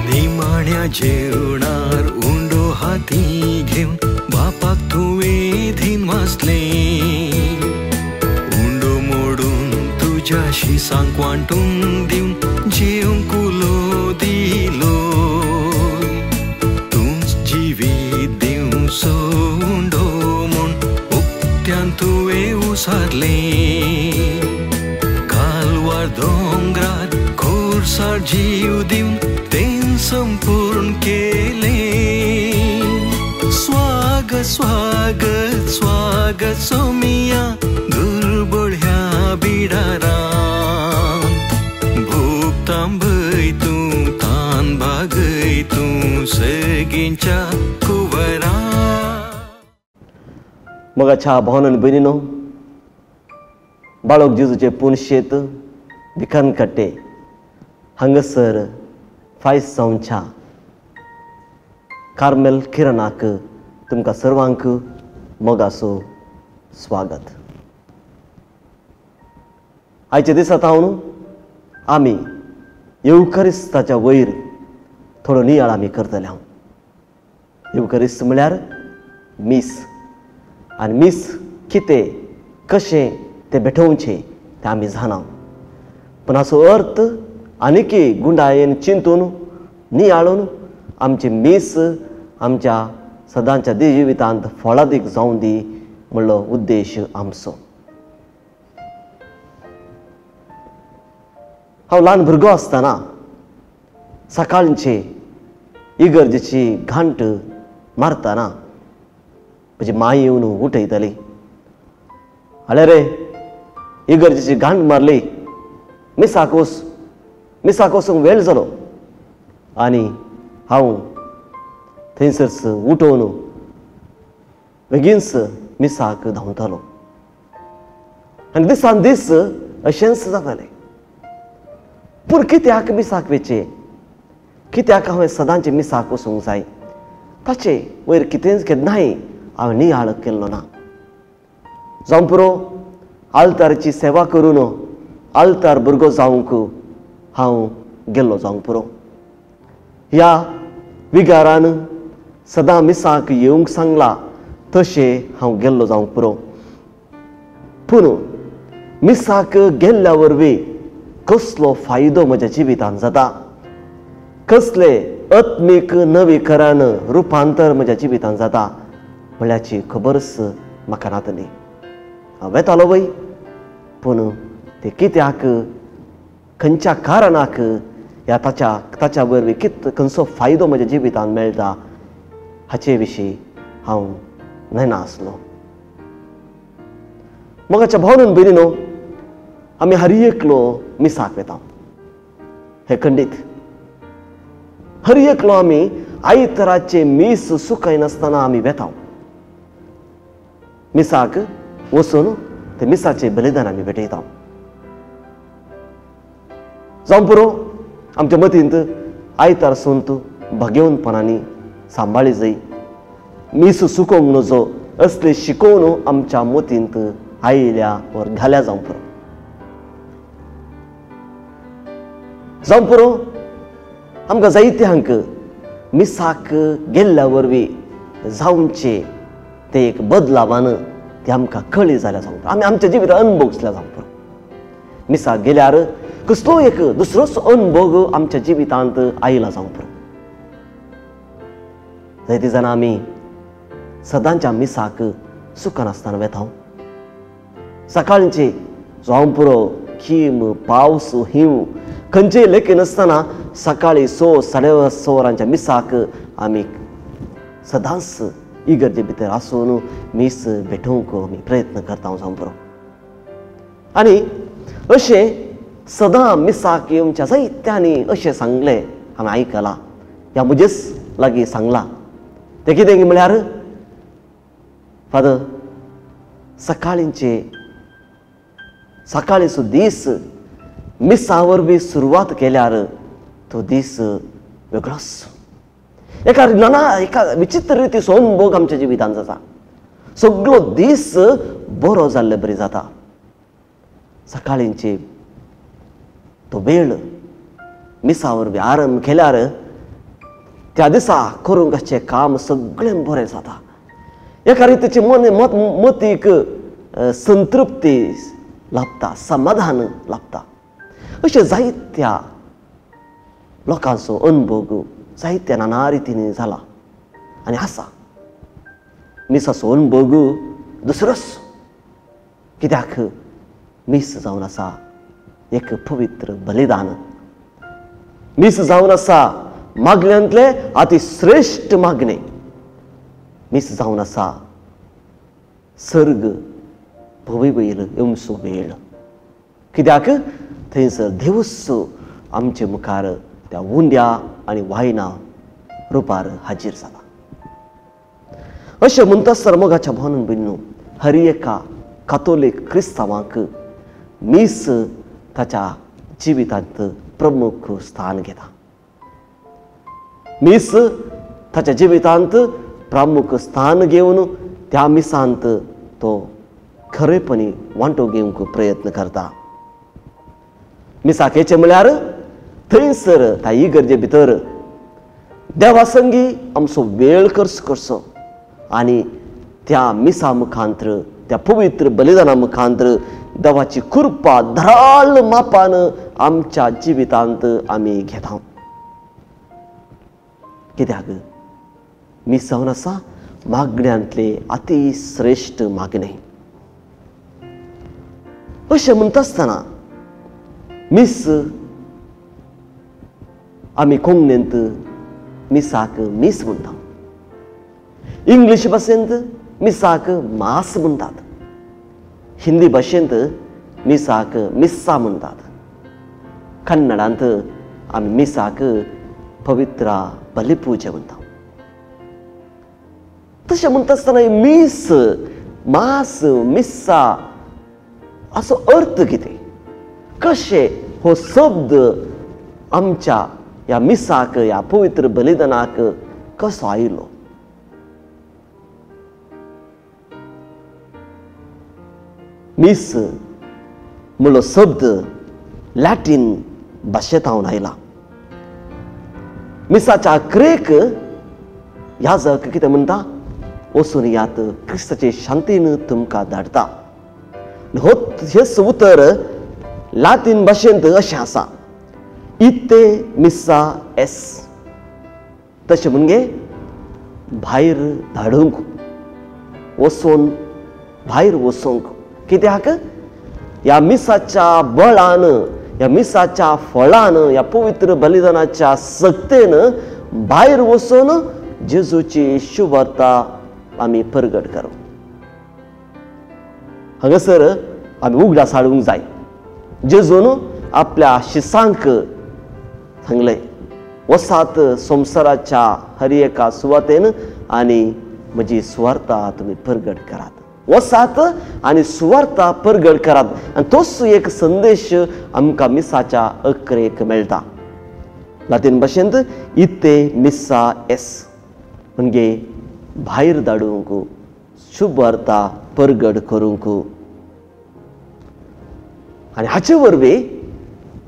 निमाण्या जेवणार उंडो हाती घेवन बापाक तुवें धीन वाचलें। उंडो मोडून तुज्या शिसांक वांटून दिवन जेवंक उलो दिलो। तूंच जिवीत दिवचो उंडो म्हूण उक्त्यान तुवें उसारलें। कालवार दोंगरार खोरसार जीव दिवन तें संपूर्ण केलें। स्वागत स्वागत स्वागत सोमिया दुर्बळ ह्या बिडारान। भूक तांबय तूं तान भागय तूं सगळ्यांच्या कुवरान। मोगाच्या भावानो आनी भयणीनो, बाळक जेजूचें पुनशेत भिकान कट्टे हांगासर फायस जावच्या कार्मेल किरणाक तुमकां सर्वांक मोगाचो स्वागत। आयच्या दिसा हांव आमी येवकरिस्ताच्या वयर थोडो नियाळ आमी करतले। हांव येवकरिस्त म्हळ्यार मीस, आनी मीस कितें कशें तें भेटोवचें तें आमी जाणा, पूण हाचो अर्थ आनीकय गुंडायेन चिंतून नियाळून आमचें मीस आमच्या सदांच्या जिवितांत फळादीक जावं दी म्हणलो उद्देश आमचो। हांव ल्हान भुरगो आसतना सकाळचे इगर्जेची घांट मारतना म्हजी माय येवन उठयताली, आले रे इगर्जेची घांट मारली, मिसाक वच, मिसाक वचूंक वेळ जालो। आनी हांव थंयसरच उठोवन बेगीनच मिसाक धांवतालो आनी दिसान दीस अशेंच जातालें। पूण कित्याक मिसाक वचचें, कित्याक हांवें सदांचें मिसाक वचूंक जाय, ताचे वयर कितेंच केन्नाय हांवें नियाळ केल्लो ना। जावं पुरो आल्तारची सेवा करून आल्तार भुरगो जावंक हांव गेल्लो जावंक पुरो। ह्या विगारान सदां मिसाक येवंक सांगला तशें हांव गेल्लो जावंक पुरो। पूण मिसाक गेल्ल्या वरवीं कसलो फायदो म्हज्या जिवितांत जाता, कसले आत्मीक नवीकरण रुपांतर म्हज्या जिवितांत जाता म्हणल्याची खबरच म्हाका नातली। हांव वेतालो वय, पूण ते कित्याक खंयच्या कारणाक ह्या ताच्या वरवीं कित खंयचो फायदो म्हज्या जिवितांत मेळटा हाचे विशीं हांव नेणा आसलो। मोगाच्या भावानो भयणीनो, आमी हर एकलो मिसाक वेता हे खंडीत, हर एकलो आमी आयतराचे मीस सुकयनासतना आमी वेता। मिसाक वचून ते मिसाचे बलिदान आमी भेटयता। जावं पुरो आमच्या मतींत आयतार संत भाग्यवंतपणांनी सांबाळी जाय, मीस सुकोवंक नजो असले शिकोवन आमच्या मतींत आयल्या वर घाल्या जावं पुरो। जावं पुरो आमकां जायत्यांक मिसाक गेल्ल्या वरवीं जावचें तें एक बदलावान तें आमकां कळी जाल्या जावं पुरो, आमी आमच्या जिवितांत अनुभवसल्या जावं पुरो। मिसाक गेल्यार कसलो एक दुसरोच अनुभव आमच्या जिवितांत आयला जावं पुरो। जायते जाणां आमी सदांच्या मिसाक सुकनासतना वेता। सकाळचे जावं पुरो कीम पावस हिंव खंयचेय लेखी नासतना सकाळी 6 साडे 6 वरांच्या मिसाक आमी सदांच इगर्जे भितर आसून मीस भेटोवंक आमी प्रयत्न करता जावं पुरो। आनी अशें सदां मिसाक येवच्या जायत्यांनी अशें सांगलें हांवें आयकलां, ह्या म्हजेच लागीं सांगलां तें कितें म्हळ्यार फादर सकाळींचे सकाळीचो दीस मिसा वरवीं सुरवात केल्यार तो दीस वेगळोच एका नाना एका विचित्र रितीचो अनुभव आमच्या जिवितांत जाता। सगळो दीस बरो जाल्ले बरी जाता। सकाळींचे तो वेळ मिसा वरवीं आरंभ केल्यार त्या दिसा करूंक आसचें काम सगळें बरें जाता. एका रितीची मन मतीक संतृप्ती लाभता, समाधान लाभता. अशें जायत्या लोकांचो अनुभव जायत्या नाना रितींनी जाला आनी आसा. मिसाचो अनुभव दुसरोच, कित्याक मीस जावन आसा एक पवित्र बलिदान. मीस जावन आसा मागण्यांतलें अतिश्रेश्ठ मागणें. मीस जावन आसा सर्ग भोवी वयर येवचो वेळ, कित्याक थंयसर देवूच आमचे मुखार त्या उंड्या आनी वायना रुपार हाजीर जाला. अशें म्हणटा आसतना मोगाच्या भावान भयणींनो, हर एका कातोलीक क्रिस्तांवांक मीस ताच्या जिवितांत प्रमुख स्थान घेता. मीस ताच्या जिवितांत प्रमुख स्थान घेवन त्या मिसांत तो खरेपणी वांटो घेवंक प्रयत्न करता. मिसाक येचें म्हळ्यार थंयसर त्या इगर्जे भितर देवा संगी आमचो वेळ खर्च करचो आनी त्या मिसा मुखांत्र, त्या पवित्र बलिदाना मुखांत्र देवाची कृपा धराळ मापान आमच्या जिवितांत आमी घेता. कित्याक मीस जावन आसा मागण्यांतले अतिश्रेश्ठ मागणें. अशें म्हणटा आसतना मीस आमी कोंकणींत मिसाक मीस म्हणटा, इंग्लीश भाशेंत मिसाक मास म्हणटात, हिंदी भाशेंत मिसाक मिस्सा म्हणटात, कन्नडांत आमी मिसाक पवित्रा बलिपूजा म्हणटा. तशें म्हणटा आसतना मीस, मास, मिस्सा असो अर्थ कितें, कशें हो शब्द आमच्या ह्या मिसाक, ह्या पवित्र बलिदानाक कसो आयलो? मीस म्हणलो शब्द लॅटीन भाशेंत आयला. मिसाच्या क्रेक याजक कितें म्हणटा, वचून यात क्रिस्ताचे शांतीन तुमकां धाडटा. हो हेच उतर लातीन भाशेंत अशें आसा, इत्ते मिस्सा एस. तशें म्हणजे भायर धाडूंक, वचून भायर वचूंक. कित्याक ह्या मिसाच्या बळान, ह्या मिसाच्या फळान, ह्या पवित्र बलिदानाच्या सक्तेन भायर वचून जेजूची शुभवार्ता आमी परगट करूं. हांगासर आमी उगडास हाडूंक जाय, जेजून आपल्या शिसांक सांगलें, वसात संवसाराच्या हर एका सुवातेन आनी म्हजी सुवार्ता तुमी परगट करात. वसात आनी सुवार्ता परगट करात. आनी तोच एक संदेश आमकां मिसाच्या अकरेक मेळटा. लातीन भाशेंत इत्ते मिस्सा एस म्हणजे भायर धाडूंक, शुभवार्ता परगट करूंक. आनी हाचे वरवीं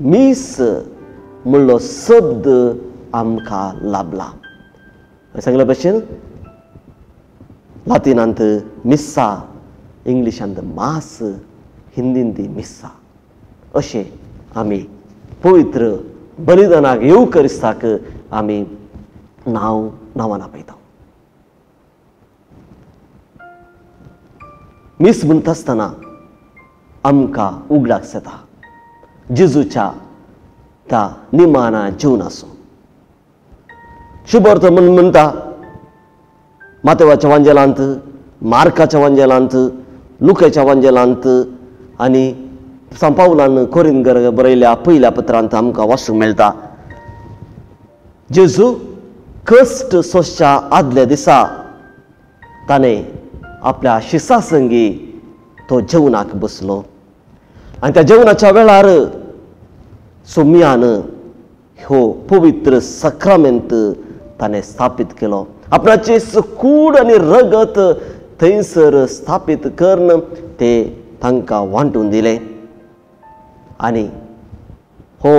मीस म्हणलो शब्द आमकां लाभला. सांगल्या भशेन लातिनांत मिस्सा, इंग्लिशांत मास, हिंदींत मिस्सा. अशें आमी पवित्र बलिदानाक येवकरिस्ताक आमी नांव नांवान आपयता. मीस म्हणटा आसतना आमकां उगडास येता जेजूच्या त्या निमाना जिवनाचो. शुभर्थ म्हण म्हणटा मातेवाच्या वांजेलांत, मार्काच्या वांजेलांत, लुकाच्या वांजेलांत आनी सांत पावलान कोरिंगर बरयल्या पयल्या पत्रांत आमकां वाचूंक मेळटा. जेजू कश्ट सोंसच्या आदल्या दिसा ताणें आपल्या शिसा संगी तो जेवणाक बसलो आनी त्या जेवणाच्या वेळार सोम्यान हो पवित्र सक्रामेंत ताणें स्थापीत केलो. आपणाची कूड आनी रगत थंयसर स्थापीत करून ते तांकां वांटून दिले. आनी हो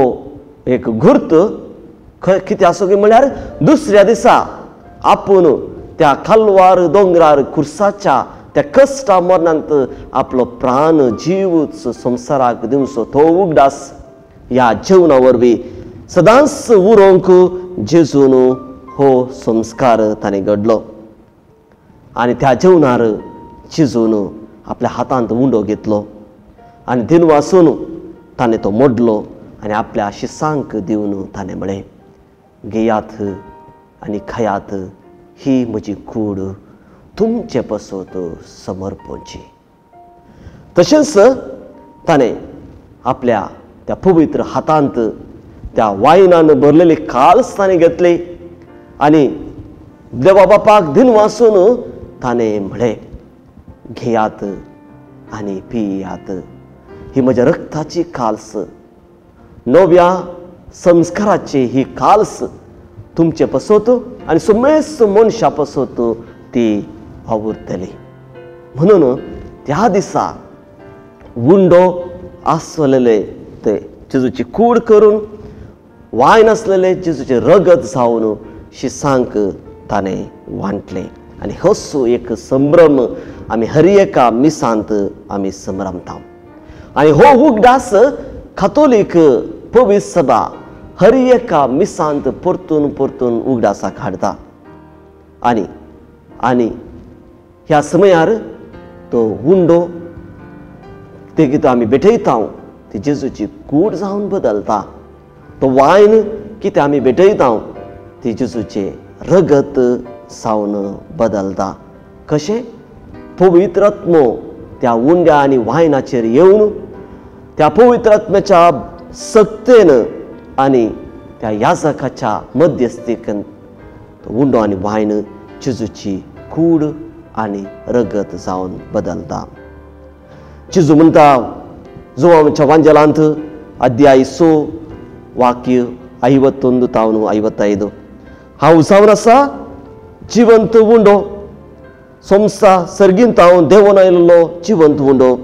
एक गुर्त कितें आसो की म्हळ्यार दुसऱ्या दिसा आपूण त्या खालवार दोंगरार खुर्साच्या त्या कश्टा मरणांत आपलो प्राण जीव संवसाराक दिवचो तो उगडास ह्या जेवणा वरवीं सदांच उरोवंक जेजून हो संस्कार ताणें घडलो. आनी त्या जेवणार जेजून आपल्या हातांत उंडो घेतलो आनी दिनवासून ताणें तो मोडलो आनी आपल्या शिसांक दिवन ताणें म्हळें, घेयात आनी खायात, ही म्हजी कूड तुमचे पासत समर्पणची. तशेंच ताणें आपल्या त्या पवित्र हातांत त्या वायनान भरलेली काल्स ताणें घेतली आनी देवा बापाक दिनवासून ताणें म्हळें, घेयात आनी पियात, ही म्हज्या रक्ताची काल्स, नव्या संस्काराची ही काल्स तुमचे पासत आनी समेस्त मनशा पासत ती वावुरतली. म्हणून त्या दिसा उंडो आसलेले ते जेजूची कूड करून वायन आसलेले जेजूचें रगत जावन शिसांक ताणें वांटलें. आनी होच एक संभ्रम आमी हर एका मिसांत आमी संभ्रमता. आनी हो उगडास कातोलीक पवित्र सभा हर एका मिसांत परतून परतून उगडासाक हाडटा. आनी आनी ह्या समयार तो उंडो ते कितें आमी भेटयता ती जेजूची कूड जावन बदलता, तो वायन कितें आमी भेटयता ती जेजूचें रगत जावन बदलता. कशें? पवित्र आत्मो त्या उंड्या आनी वायनाचेर येवन त्या पवित्र आत्म्याच्या सक्तेन आनी त्या याजकाच्या मध्यस्थीकन तो उंडो आनी वायन जेजूची कूड आनी रगत जावन बदलता. जेजू म्हणटा जुवांच्या वांजेलांत अध्याय 6 वाक्य 51 तावन 55, हांव जावन आसा जिवंत उंडो, संस्था सर्गीन तावन देंवोन आयिल्लो जिवंत उंडो,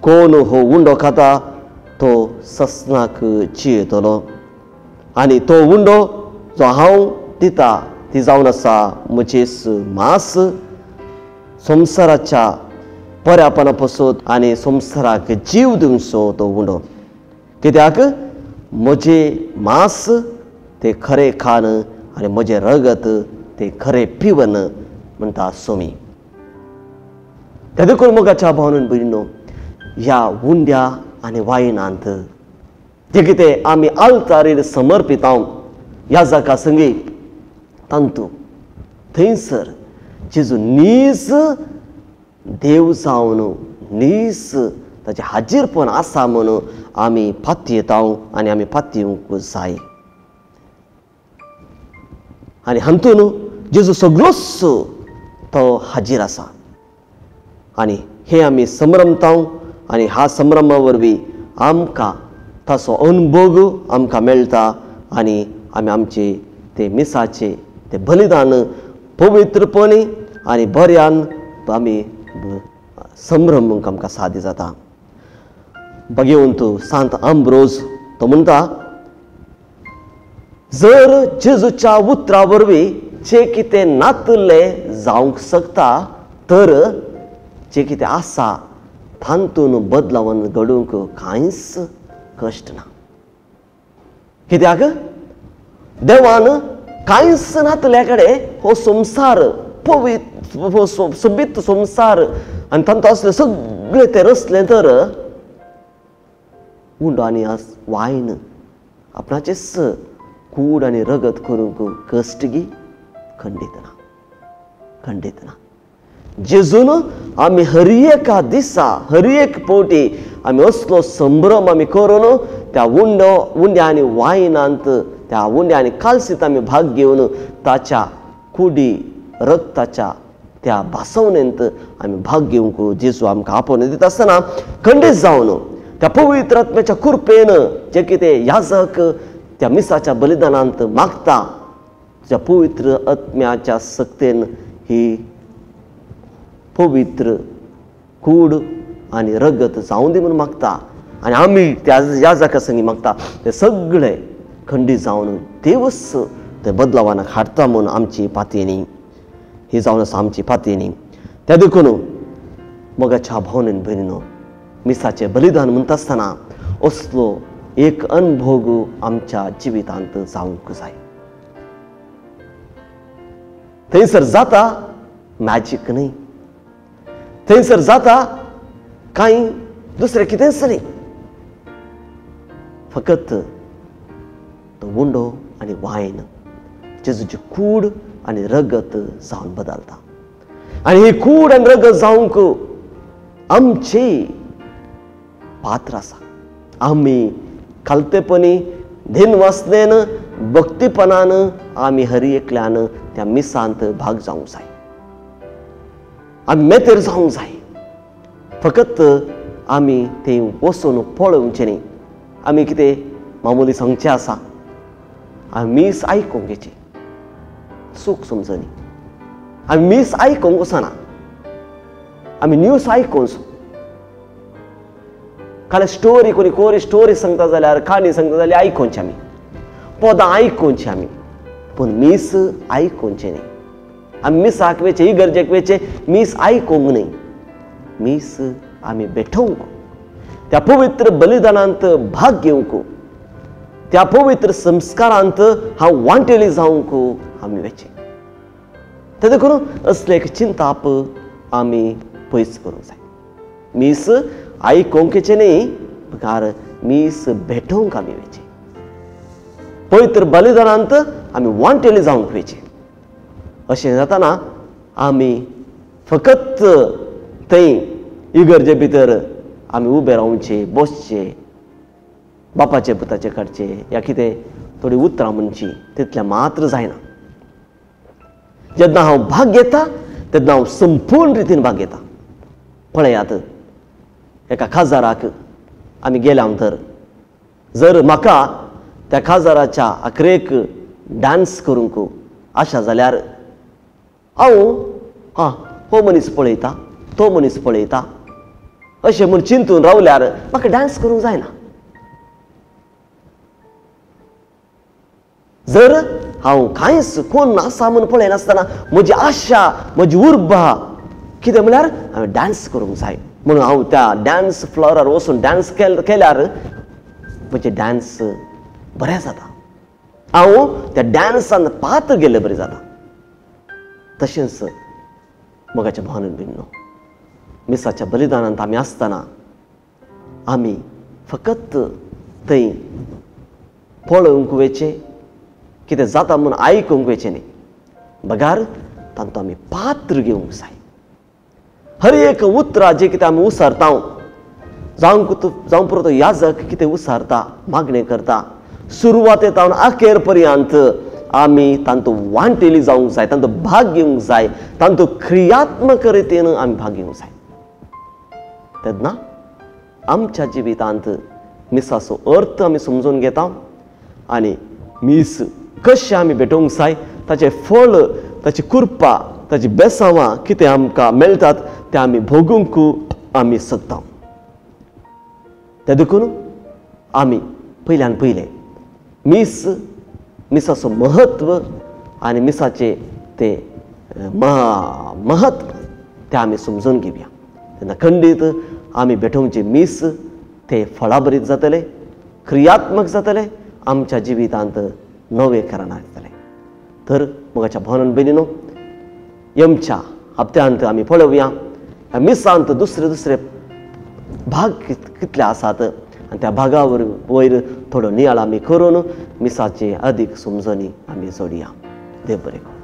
कोण हो उंडो खाता तो ससनाक जियेतलो, आनी तो उंडो जो हांव दिता ती जावन आसा म्हजेच मांस, संवसाराच्या बऱ्यापणा पसत आनी संवसाराक जीव दिवचो तो उंडो. कित्याक म्हजें मांस ते खरें खान आनी म्हजें रगत ते खरें पिवन म्हणटा सोमी. त्या देखून मोगाच्या भावनान भयणीनो, ह्या उंड्या आनी वायनांत जें कितें आमी आल्तारीर समर्पिता ह्या जाका संगी तांतू थंयसर जेजू नीज देव जावन नीज ताचें हाजीरपण आसा म्हणून आमी पातयेता आनी आमी पातयेवंक जाय. आनी हातून जेजू सगळोच तो हाजीर आसा आनी हे आमी संभ्रमता आनी ह्या संभ्रमा वरवीं आमकां ताचो अनुभव आमकां मेळटा आनी आमी आमचे ते मिसाचे ते बलिदान पवित्रपणे आनी बऱ्यान आमी संभ्रमूंक आमकां साध्य जाता. भगवंत सांत आंब्रोज तो म्हणटा, जर जेजूच्या उतरा वरवीं जें कितें नातल्लें जावंक शकता तर जें कितें आसा तातूंत बदलावन घडूंक कांयच कश्ट ना. कित्याक देवान कांयच नातल्या कडेन हो संवसार पवित्र हो सोबीत संवसार आनी तांतूत आसलें सगळें तें रचलें तर उंडो आनी वायन आपणाचेच कूड आनी रगत करूंक कश्ट गी खंडीत ना, खंडीत ना. जेजून आमी हर एका दिसा हर एक पवटी आमी असलो संभ्रम आमी करून त्या उंडो उंड्या आनी वायनांत त्या उंड्या आनी कालसीत आमी भाग घेवन ताच्या कुडी रक्ताच्या त्या भासवणेंत आमी भाग घेवंक जेजू आमकां आपोवन दिता आसतना खंडीत जावन त्या पवित्र आत्म्याच्या कृपेन जें कितें याजक त्या मिसाच्या बलिदानांत मागता त्या पवित्र आत्म्याच्या सक्तेन ही पवित्र कूड आनी रगत जावं दी म्हणून मागता आनी आमी त्या याजका संगी मागता ते सगळे खंडीत जावन देवच ते बदलावान हाडटा म्हूण आमची पातयेनी ही जावन आसा आमची पातयेनी. त्या देखून मोगाच्या भावनेन भयणीनो, मिसाचें बलिदान म्हणटा आसतना असलो एक अनभोग आमच्या जिवितांत जावंक जाय. थंयसर जाता मॅजीक न्हय, थंयसर जाता कांय दुसरें कितेंच न्हय, फकत तो उंडो आनी वायन जेजूची कूड आनी रगत जावन बदलता. आनी ही कूड आनी रगत जावंक आमची पात्र आसा. आमी खालतेपणी धिन वासनेन भक्तीपणान आमी हर एकल्यान त्या मिसांत भाग जावंक जाय, आमी मेतेर जावंक जाय. फकत आमी ते वचून पळोवचें न्ही, आमी कितें मामुली सांगचें आसा, आमी मीस आयकूंक घेवची, चूक समजनी. आमी मीस आयकूंक वचना, आमी न्यूज आयकूंक. काल स्टोरी कोणी कोरी स्टोरी सांगता जाल्यार, काणी सांगता जाल्यार आयकुची आमी, पदां आयकुची आमी, पूण मीस आयकुचें न्ही. आमी मिसाक वेचें, इगर्जेक वेचें, मीस आयकूंक न्ही, मीस आमी भेटोवंक, त्या पवित्र बलिदानांत भाग घेवंक, त्या पवित्र संस्कारांत हांव वांटेली जावंक आमी वेचें. तें देखून असलें एक चिंताप आमी पयस करूंक जाय. मीस आयकुंकेचें न्ही, बगार मीस भेटोवंक आमी वेचें, पवित्र बलिदानांत आमी वांटेली जावंक वेचें. अशें जाताना आमी फकत थंय इगर्जे भितर आमी उबे रावचे, बसचे, बापाचे पुताचे काडचे या कितें थोडी उतरां म्हणची, तितलें मात्र जायना. जेन्ना हांव भाग घेता तेन्ना हांव संपूर्ण रितीन भाग घेता. पळयात, एका खाजराक आमी गेल्या तर जर म्हाका त्या खाजराच्या आखरेक डांस करूंक आशा जाल्यार हांव आं हो मनीस पळयता, तो मनीस पळयता अशें म्हूण चिंतून रावल्यार म्हाका डांस करूंक जायना. जर हांव कांयच कोण आसा म्हूण पळयनासतना म्हजी आशा, म्हजी उर्बा कितें म्हळ्यार हांवें डांस करूंक जाय म्हणून हांव त्या डांस फ्लोरार वचून डांस केल्यार म्हजें डांस बरें जाता, हांव त्या डांसान पात्र गेल्ले बरें जाता. तशेंच मोगाच्या भावान भयणीनो, मिसाच्या बलिदानांत आमी आसतना आमी फकत थंय पळोवंक वेचें, कितें जाता म्हूण आयकूंक वेचें न्ही, बगार तांतूं आमी पात्र घेवंक जाय. हर एक उतरां जें कितें आमी उसारता, जावंक जावं पुरो तो याजक कितें उसारता, मागणें करता, सुरवाते तावन अखेर पर्यंत आमी तांतूं वांटेली जावंक जाय, तांतूं भाग घेवंक जाय, तांतूं क्रियात्मक रितीन आमी भाग घेवंक जाय. तेन्ना आमच्या जिवितांत मिसाचो अर्थ आमी समजून घेता आनी मीस कशें आमी भेटोवंक जाय, ताचें फळ, ताची कृपा, ताची बेसांवां कितें आमकां मेळटात तें आमी भोगूंक आमी शकता. ते देखून आमी पयल्यान पयलें मीस, मिसाचो म्हत्व आनी मिसाचें तें महत्व तें आमी समजून घेवया. तेन्ना खंडीत आमी भेटोवचें मीस तें फळाभरीत जातलें, क्रियात्मक जातलें, आमच्या जिवितांत नवें करणां येतलें. तर मोगाच्या भावान भयणीनो, यमच्या हप्त्यांत आमी पळोवया ह्या मिसांत दुसरे दुसरे भाग कितले आसात आनी त्या भागावर वयर थोडो नियाळ आमी करून मिसाचे अदीक समजणी आमी जोडया. देव बरें करूं.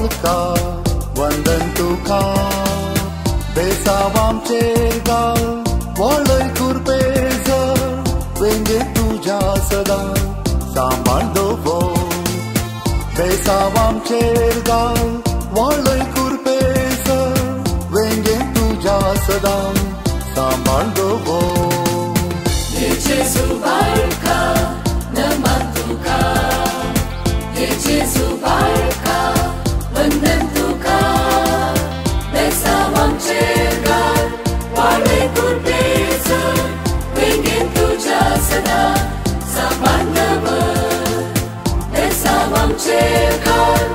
बाळका वंदन तुका बेसांव आमचेर घाल वळय कुरपेज वेंगे तुज्या सदां सांबाळ दवर बेसांव आमचेर घाल वळय कुरपेज वेंगे तुज्या सदां सांबाळ दवर. Gesù barca, नमन तुका. Gesù barca, वंदन तुका. बेसांव आमचेर घाल वाळय कुरपेज वेंगेन तुज्या सदां सांबाळ दवर. बेसांव आमचेर घाल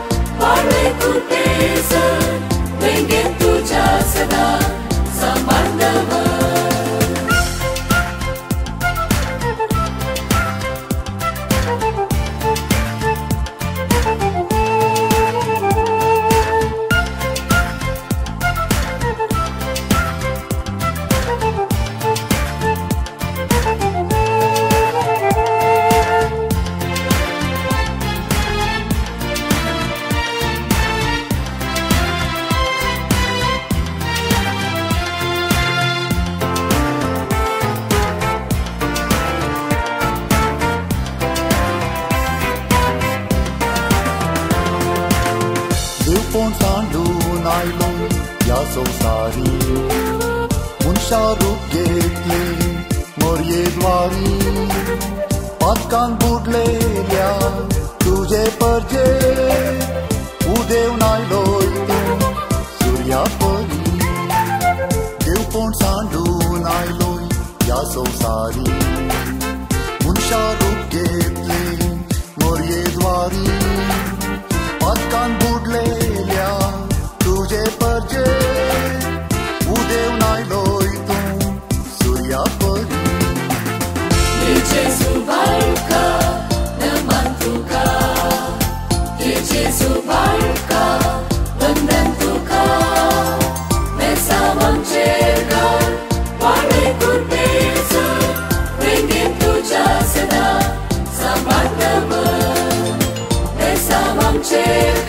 वाळय कुरपेज वेंगेन तुज्या सदां सांबाळ दवर. देवपण सांडून आयलो ह्या संवसारी मनशा रूप घेतलें मोरये द्वारी पातकान बुडलेल्या तुजे परजे उदेवन आयलो तूं सुर्या परी. देवपण सांडून आयलो ह्या संवसारी मनशा रूप घेतलें मोरये द्वारी पातकान बुडलेल्या तुजे परजे उदेवन आयलोय तूं सुर्या परी. Gesù barca, नमन तुका. Gesù barca, वंदन तुका. बेसांव आमचेर घाल वाळय कुरपेज वेंगेन तुज्या सदां सांबाळ दवर. बेसांव आमचेर